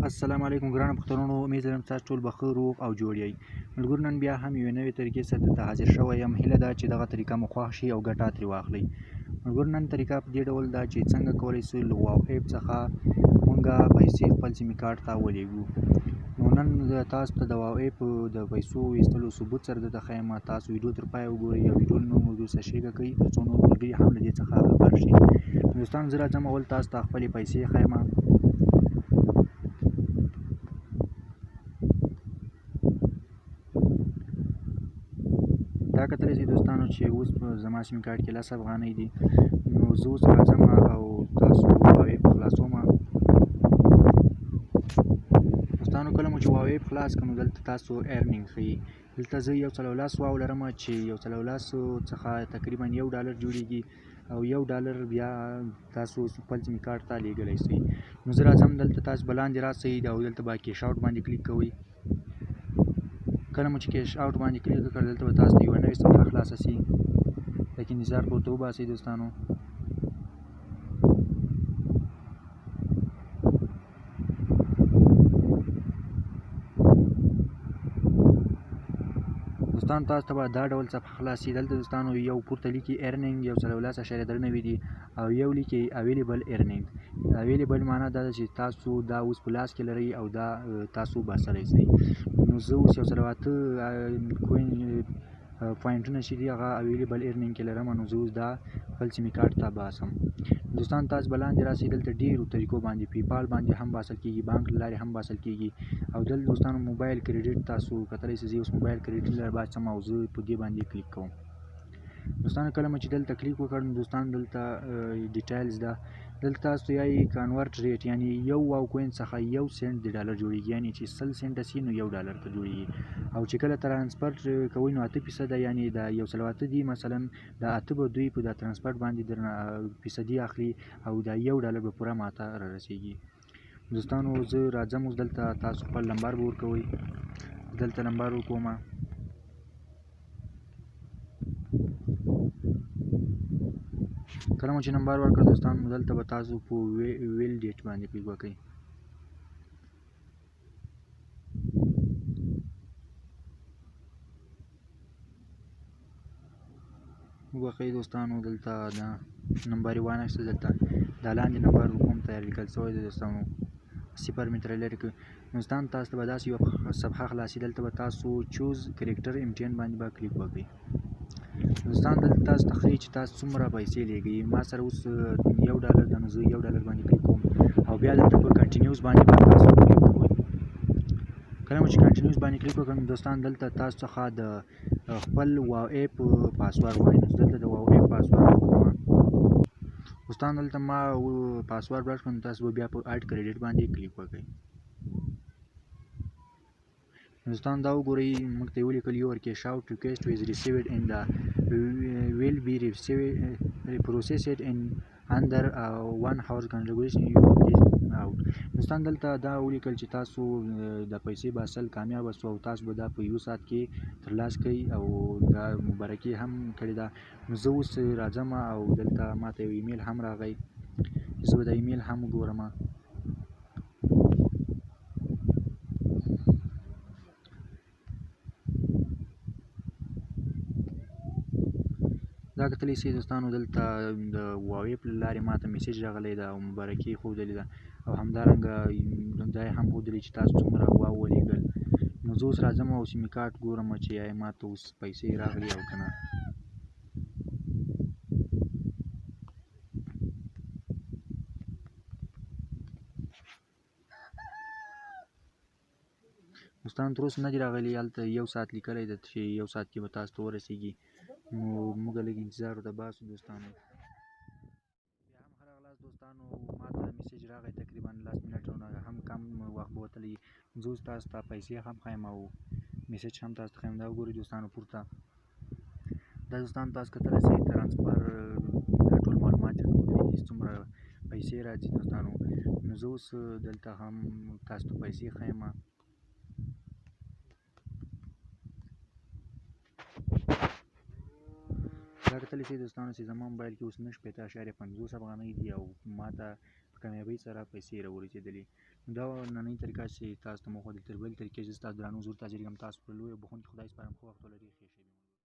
السلام علیکم ګرانو پښتنونو، امید لرم تاسو ټول به ښه روغ او جوړ یئ. ملګرو نن بیا هم یوې نوې طریقې سره درته حاضر شوی یم. هیله ده چې دغه طریقه مو خوښ شي او ګټه ترې واخلئ. ملګرو نن طریقه په دې ډول ده چې څنګه کولی شو له واو اپ څخه مونږه پیسې خپل سیم کارت ته ولیږو. نو نن تاسو ته د واو اپ د پیسو ویستلو ثبوت سره درته ښیم. تاسو ویډیو تر پایه وګورئ او ویډیو له نورو ملګرو سره شریکه کړئ تر څو نور ملګري هم له دې څخه خبر شي. دوستان زه راځم اول تاسو ته خپلې پیسې ښیم. دا کتلی شئ دوستانو چې اوس زما سیم کارت کې 10 افغانۍ دي. نو زه اوس راځم او تاسو واو اپ خلاصوم. دوستانو کله مو چې واو اپ خلاص کړ نو دلته تاسو earning ښیي. دلته زه 110 واو لرم چې 110 څخه تقریبا $1 جوړیږي او $1 بیا تاسو خپل سیم کارت ته لیږلی شئ. نو زه راځم دلته تاسو به لاندې راسئ او دلته به cash out باندې کلیک کوئ. کله مو چې cash out باندې کلیک وکړ دلته به تاسو ته یوه نوې صفحه خلاصه شي. لکه انتظار پورته وباسئ دوستانو. دوستان تاسو ته به دا ډول صفحه خلاص شي. دلته دوستانو یو پورته لیکي earning 110.93 دي او یو لیکي available earning. Available معنا دا ده چې تاسو دا اوس په لاس کې لرئ او دا تاسو باسلی شئ. نو زه اوس 108 coin پوینټونه چې دي هغه available earning کې لرم. نو زه اوس دا خپل سیم کارت ته باسم. دوستان تاسو به لاندې راسئ. دلته ډېرو طریقو باندې PayPal باندې هم باسل کېږي، بانک له لارې هم باسل کېږي او دلته دوستانو mobile credit تاسو کتلی شئ. زه اوس mobile credit لاره باسم او زه په دې باندې کلیک کوم. دوستانو کله مو چې دلته کلیک وکړ نو دوستان دلته details ده. دلته تاسو یایي convert rate، یعنی یو واو coin څخه 1 سنټ د ډالر جوړیږي، یعنی چې 100 سنټه سي نو $1 ته جوړیږي. او چې کله transfer کوئ نو 8%، یعنی دا 108 دي مثلا دا 8 به دوی په دا transfer باندې درنه فیصدي اخلي او دا $1 به پوره ماته رارسیږي. دوستانو زه راځم اوس دلته تاسو خپل لمبر به ورکوئ. دلته لمبر ورکوم. کله مو چې نمبر ورکړ دوستان نو دلته به تاسو په validate باندې کلیک وکړئ. وبخښئ دوستانو دلته دا نمبر یې وانخیست. دلته دا لاندې نمبر کوم تیار لیکل شوی دی دوستانو، 0 مې ترې لرې کړ. دوستان تاسو ته به داسې یوه صفحه خلاصي. دلته به تاسو choose character MTN باندې به کلیک وکړئ. دوستان دلته تاسو ته ښیي چې تاسو څومره پیسې لیږئ. ما سره اوس $1 ده نو زه $1 باندې کلیک کوم او بیا دلته په continues باندې به تاسو کلیک کوئ. کله مو چې continues باندې کلیک وکړ نو دوستان دلته تاسو څخه د خپل واو اپ پاسورډ غواړي. نو زه دلته د واو اپ پاسورډ ورکوم. دوستان دلته ما پاسورډ ورکړ نو تاسو به بیا په add credit باندې کلیک وکړئ. دوستان دا وګورئ موږ ته یې ولیکل your cash out request was received and will be processed in under 1 hour. Congratulations you this out. دوستان دلته دا ولیکل چې تاسو د پیسې باسل کامیاب سو او تاسو به دا په 1 ساعت کې ترلاسه کړئ او دا مبارکي هم کړې ده. نو زه اوس راځم او دلته ما ته یو ایمیل هم راغی، زه به دا ایمیل هم وګورم. دا کتلی شئ دوستانو دلته د واو اپ له لارې ما ته message راغلی ده او مبارکي یې ښودلې ده او همدارنګه دا یې هم ښودلې چې تاسو څومره واو ولیږل. نو زه اوس راځم او سیم کارت ګورم چې آیا ما ته اوس پیسې راغلي او که نه. دوستان تر اوسه نه دي راغلي. هلته 1 ساعت لیکلی ده چې 1 ساعت کې به تاسو ته ورسیږي. نو موږ لږ انتظار ورته باسو دوستانو. بیا هم ښه راغلاست دوستانو، ما ته message راغی تقریبا 10 منټو نه هم کم وخت بوتلی. زه اوس تاسو ته پیسې هم ښیم او message هم تاسو ته ښیم. دا وګورئ دوستانو پورته دا دوستان تاسو کتلی شئ transfer دا ټول معلومات یې ښودلي دي څومره پیسې راځي دوستانو. نو زه اوس دلته هم تاسو ته پیسې ښیم. دا کتلی شئ دوستانو چې زما موبایل کې اوس 69.50 افغانۍ دي او ما ته په کامیابۍ سره پیسې راورسېدلې. نو دا وه نننۍ طریقه چې تاسو ته مو وښودل. تر بلې طریقې چې زه ستاسو درانه حضور ته حاضرېږم، تاسو پر لوی او بښونکي خدای سپارم. ښه وخت ولرئ، ښې شېبې.